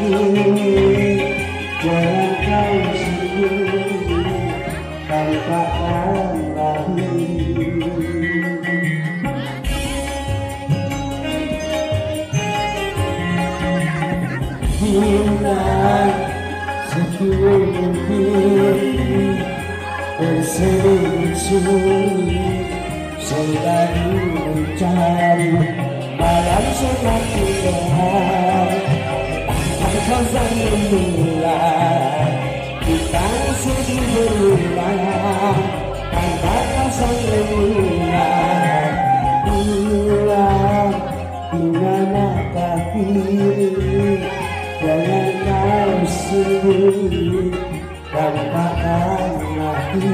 kiri, jangan kau sembunyi, tampakkan lagi. Bintang sekian diri bersembunyi, selalu mencari malam semakin gelap. Tanpa sang rembulan, bintang sedih berulang. Tanpa sang rembulan, bulan di manakah kini? Jangan kau sembunyi, tampakkan lagi.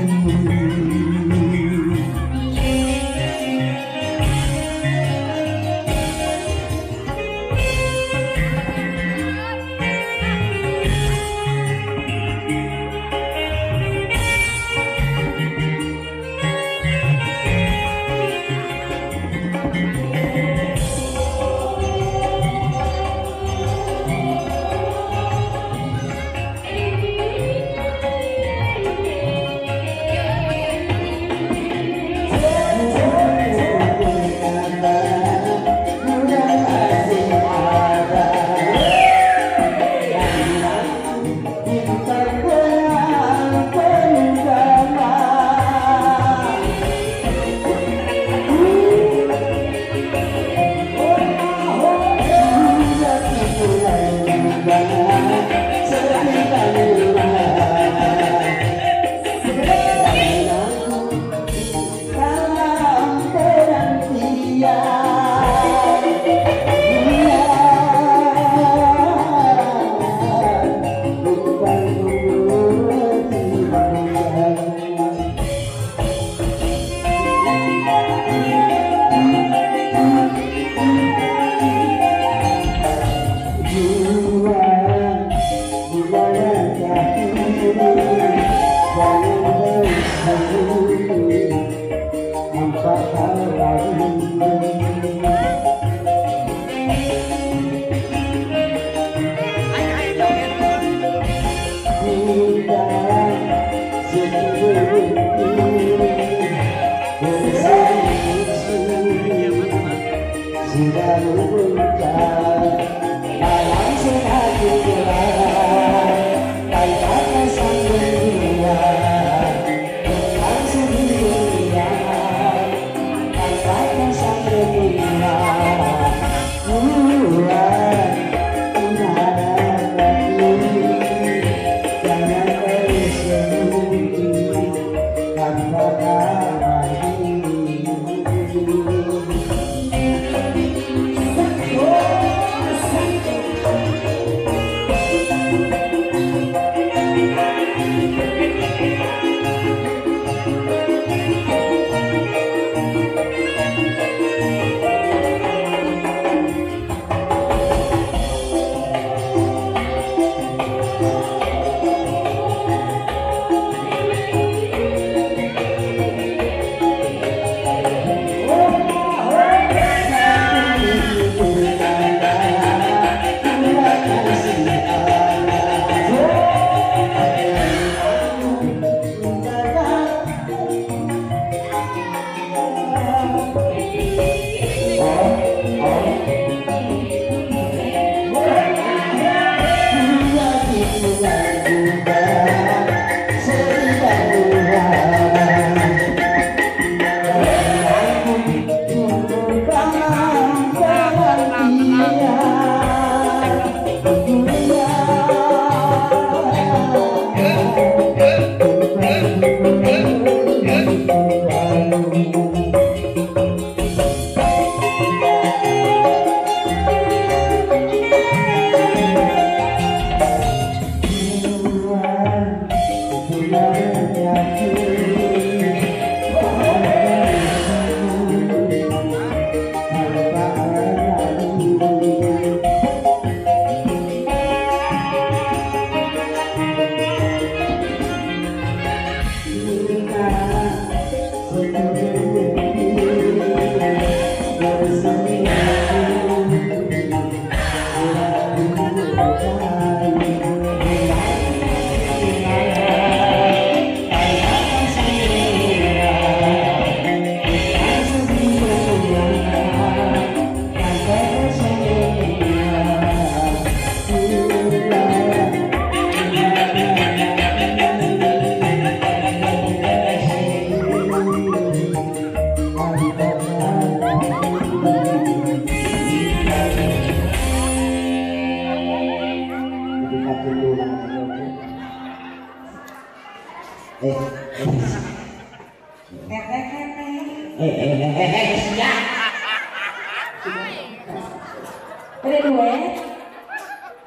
Ada duet.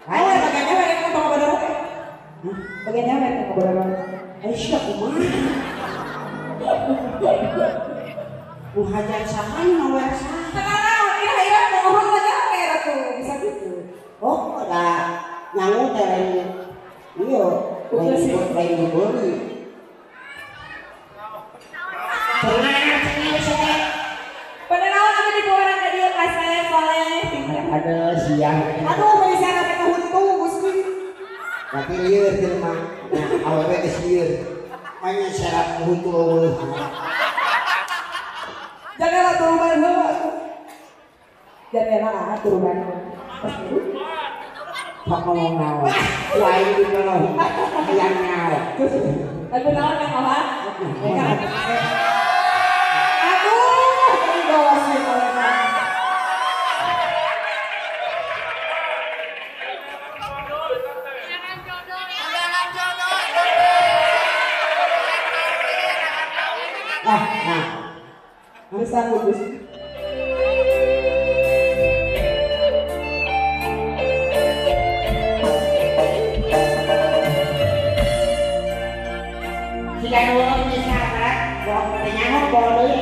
Ayo bagiannya mana yang mau ngobrol? Bagiannya mana yang mau ngobrol? Aisyah kumaha? Nu hajat saha nu ngawer saha? Sekarang ira-ira mau ngobrol lagi apa ya tuh bisa gitu. Oh, da nyangu teh lain ieu lain dibeli. Padahal aku di bawah ka dieu kasep soleh. Aduh siang. Aduh bari sana teh huntu Gusti. Tapi lieur jelema. Nya awewe geus lieur. Manya syarat huntu eueuh. Janganlah turuban heula. Janganlah turuban. Pak ngomong naon. Ku aing di naon. Hayang naon. Lagu naon Kang Oha? Aduh, di bawah sih kalau nah. Bisa bagus. Jika orang bisa bawa pertanyaan bawa deui.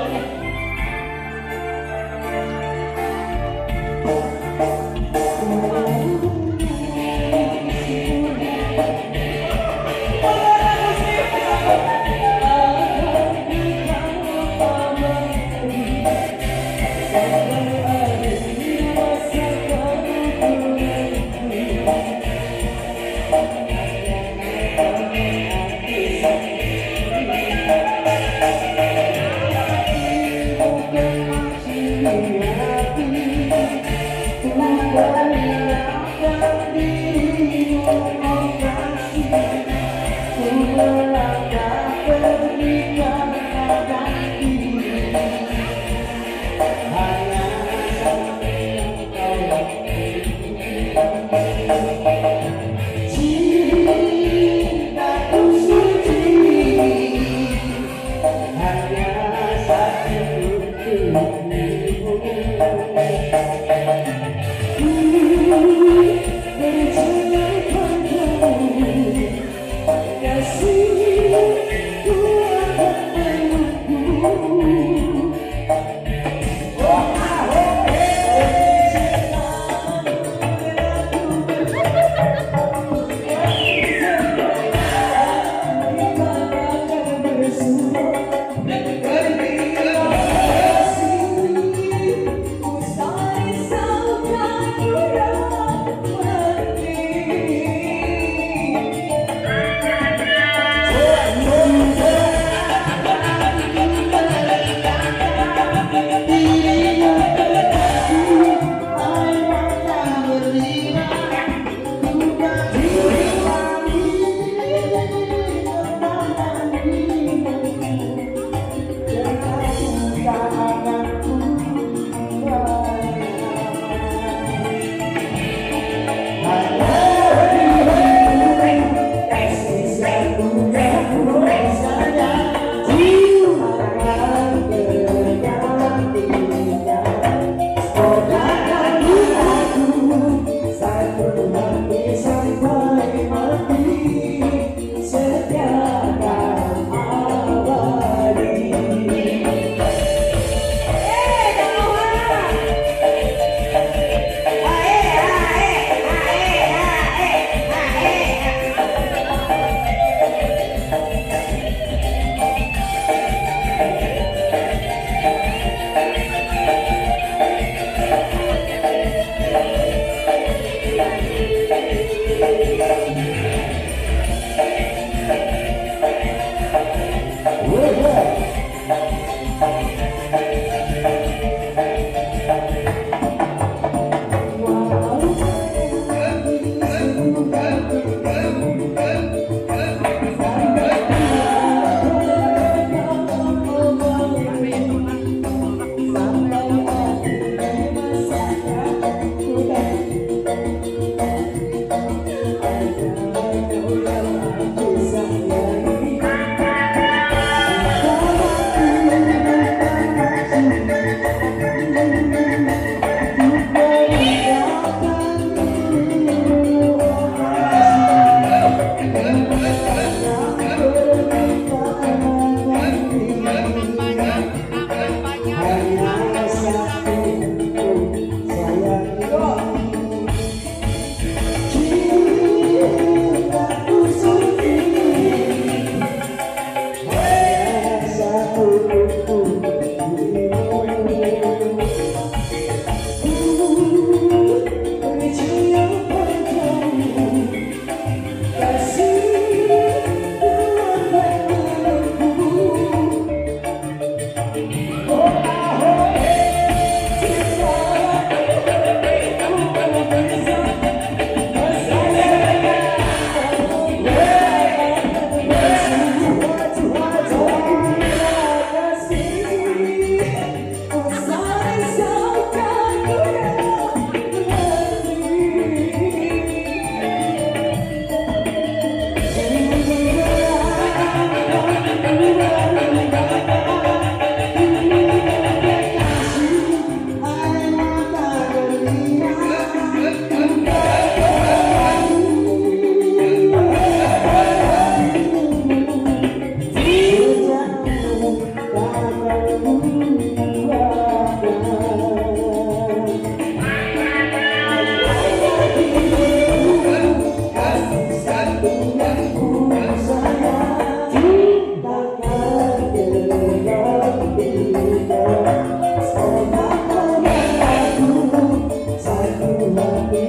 Thank you.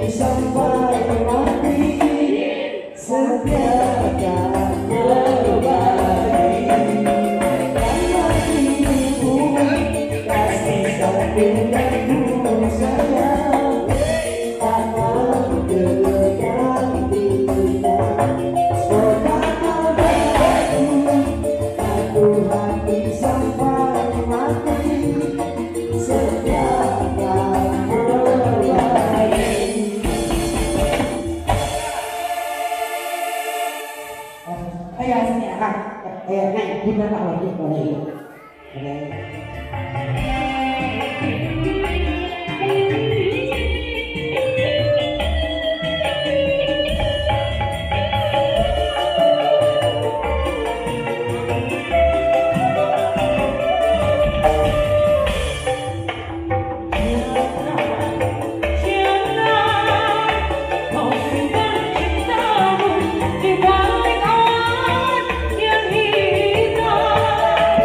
sampai mati setia tak berbagi. Karena dirimu kasih satu dan sayang tak mau tergantikan. Satu hati sampai mati setia tak berbagi. Ayo sini ah. Neng, gimana lagi boleh? Boleh. Kau simpan cintamu di balik awan yang hitam.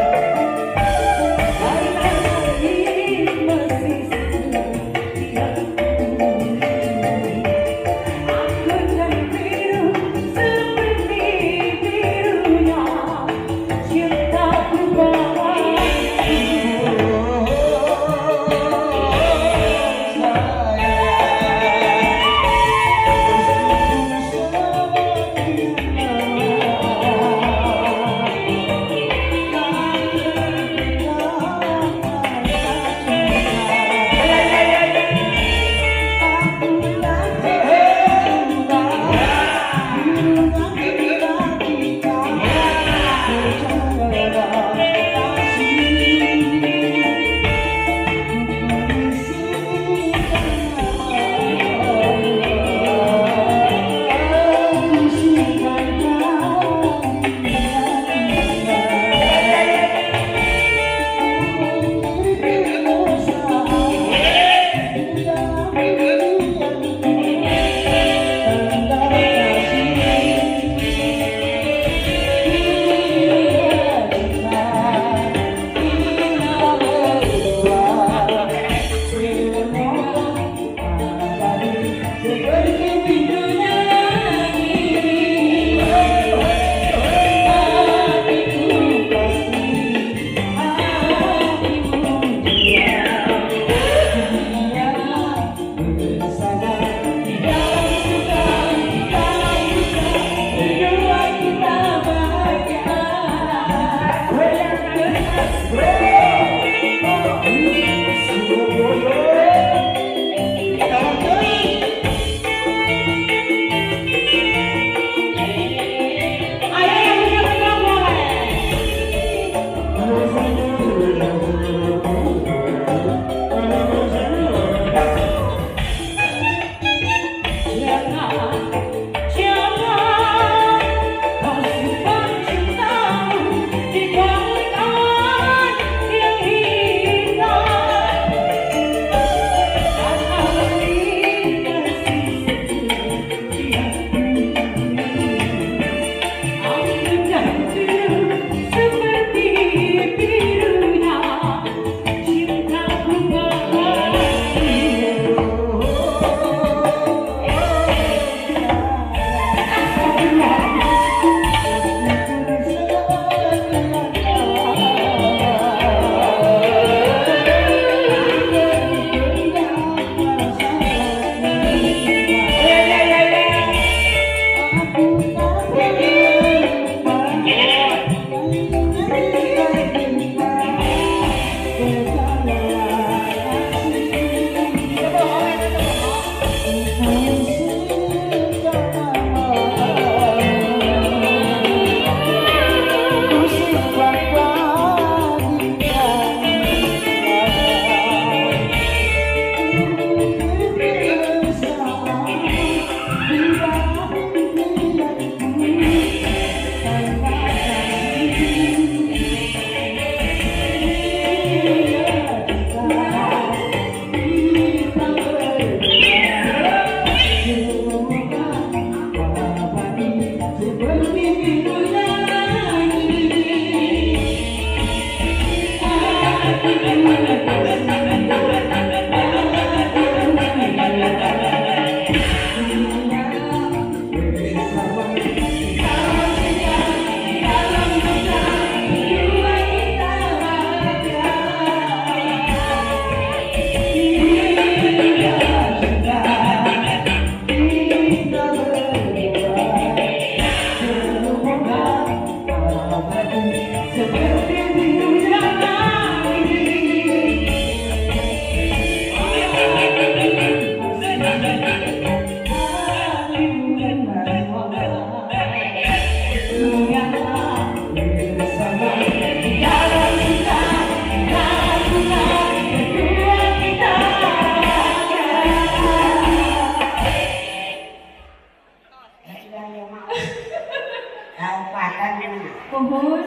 Nuhun.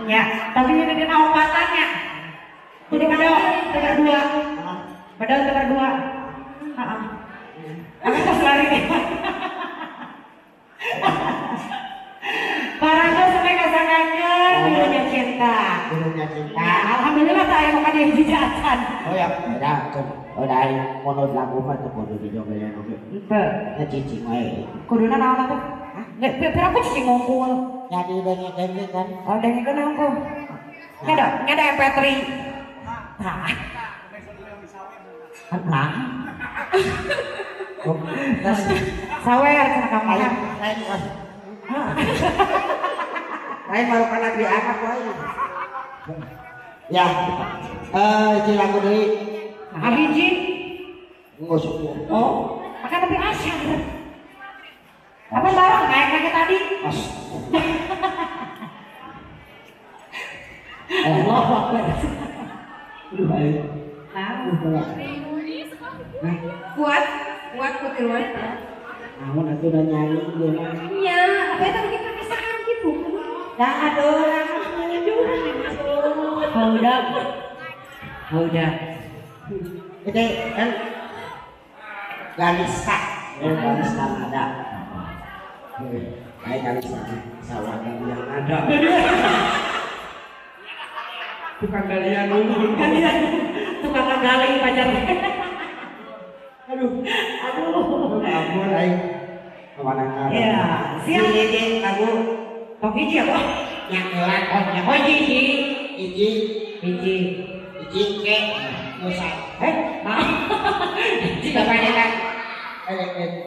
Ya, tapi ini dina opatannya. Jadi kada teu dua. Padahal teu dua. Heeh. Aku tos lari. Parangga sampai kasanggakeun gurunya cinta. Gurunya cinta. Alhamdulillah tak aya nu ka hiji acan. Oh ya, udah udah mono lagu mah teu kudu dijogelan oge. Henteu. Nya cicing wae. Kuduna naon atuh? Hah? Geus aku cicing ngungkul. Nya didengekeun kan. Oh, dengekeun ngungkul. Nya ada MP3. Tah. Nah. Sawer cenah ka mana? Lain baru kana diangkat wae. Ya. Hiji lagu deui. Nah, hiji. Ngusuk. Oh, akan lebih asyik. Apa bareng kayak kayak tadi? Allahu Akbar. Nah, kuat, kuat kutiluan. Namun aku udah nyanyi gimana? Iya, apa itu bikin perpisahan gitu? Nah, aduh, aduh. Udah. Itu kan Galista, Galista ada. Baik Galista, sawah yang ada. Tukang galian dulu. Galian, tukang gali pacar. Aduh, aduh. Ampun, aing. Kemana? Ya, siap. Hiji lagu. Tong hiji apa? Yang gelap, oh, yang oh hiji. Hiji, hiji, hiji ke Nusa. Maaf. Hiji bapaknya kan.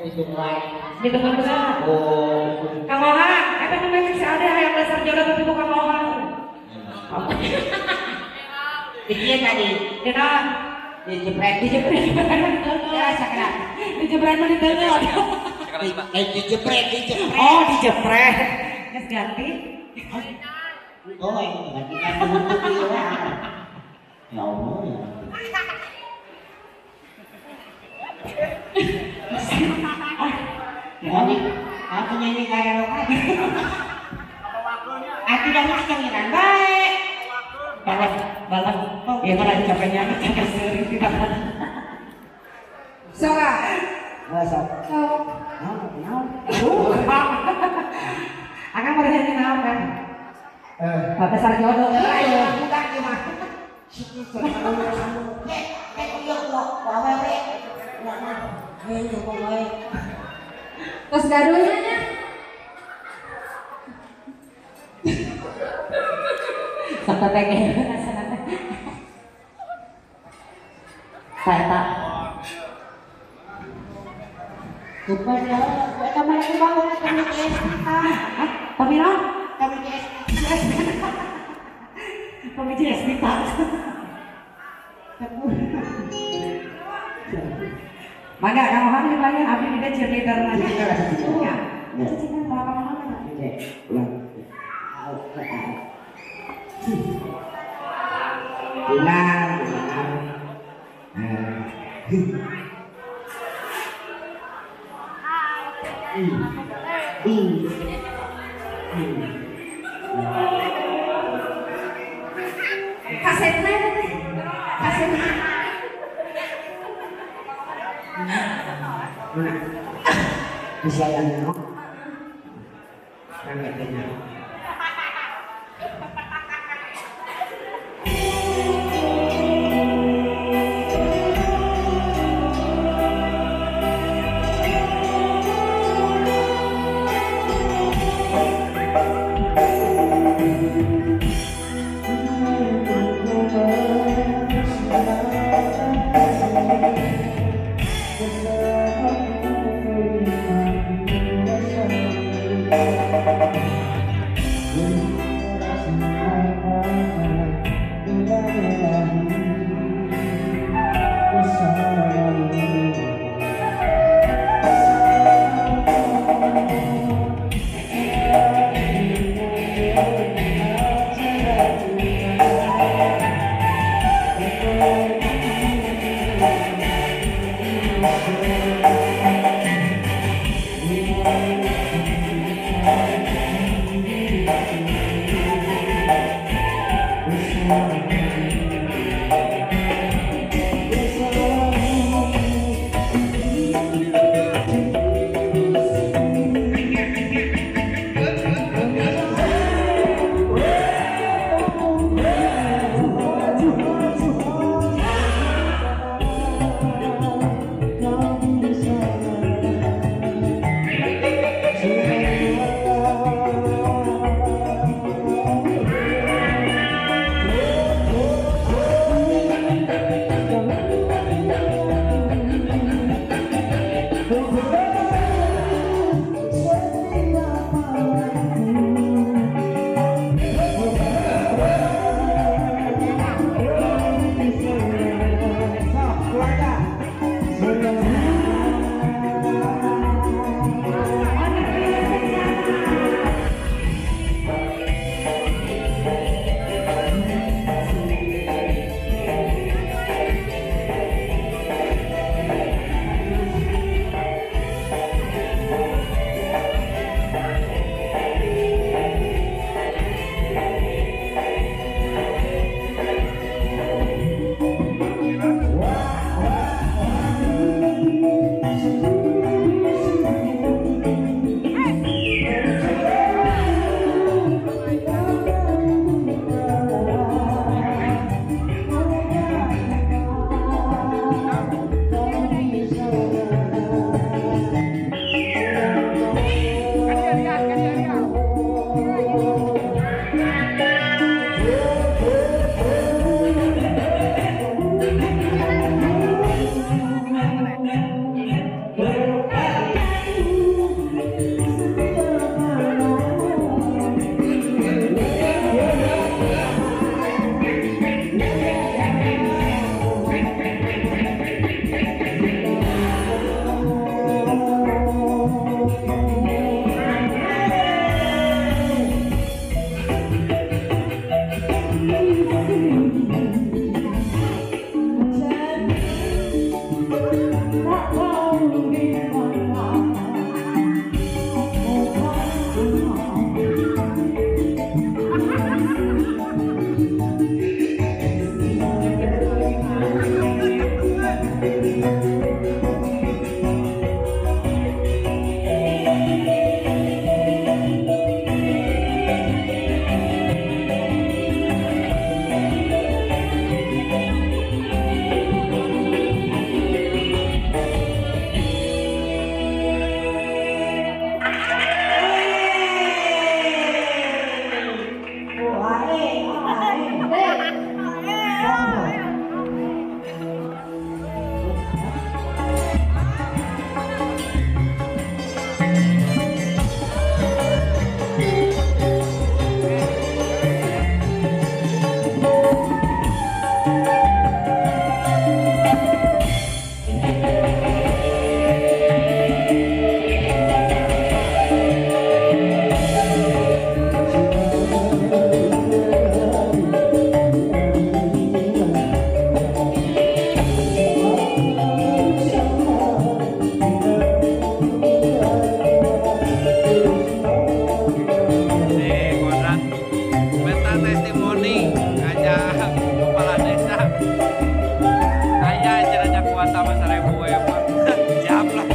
Ditungguan. Ditungguan besar. Oh. Kang Ohan, eta namanya si Ade hayang dasar jodoh tapi bukan Kang Ohan. Hiji tadi. Dina dijepret, dijepret. Ya, sakra. Dijepret mah diteungeut. Dijepret, dijepret. Oh, dijepret. Geus ganti. Oh, ganti kan ieu. Ya Allah ya. Ini aku nyanyi karaoke. Aku dah nyanyi baik. Balap, balap. Ya kan lagi capeknya, capek sering tidak. Soka. Masa. Sok. Naon, naon. Akan pada nyanyi naon kan? Bapak Sarjono. Ayo, bukan gimana? Terus gaduhnya nya. Sabta pengen. Tak. Kepada kamar aku bangun kami kita. Hah? Kami naon? Kami Kami JSP. Mangga Kang Ohan dibayar abdi di cheerleader mah. Ya. Cicing kan Kang Ohan. Ulang. Ulang. Kasetnya teh. Kasetnya. Bisa yang no? Kan katanya. Sama 1000 we mah. Siap lah.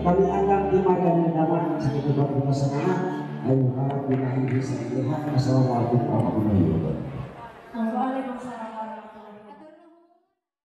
Kami akan dimakan. Wassalamualaikum warahmatullahi wabarakatuh.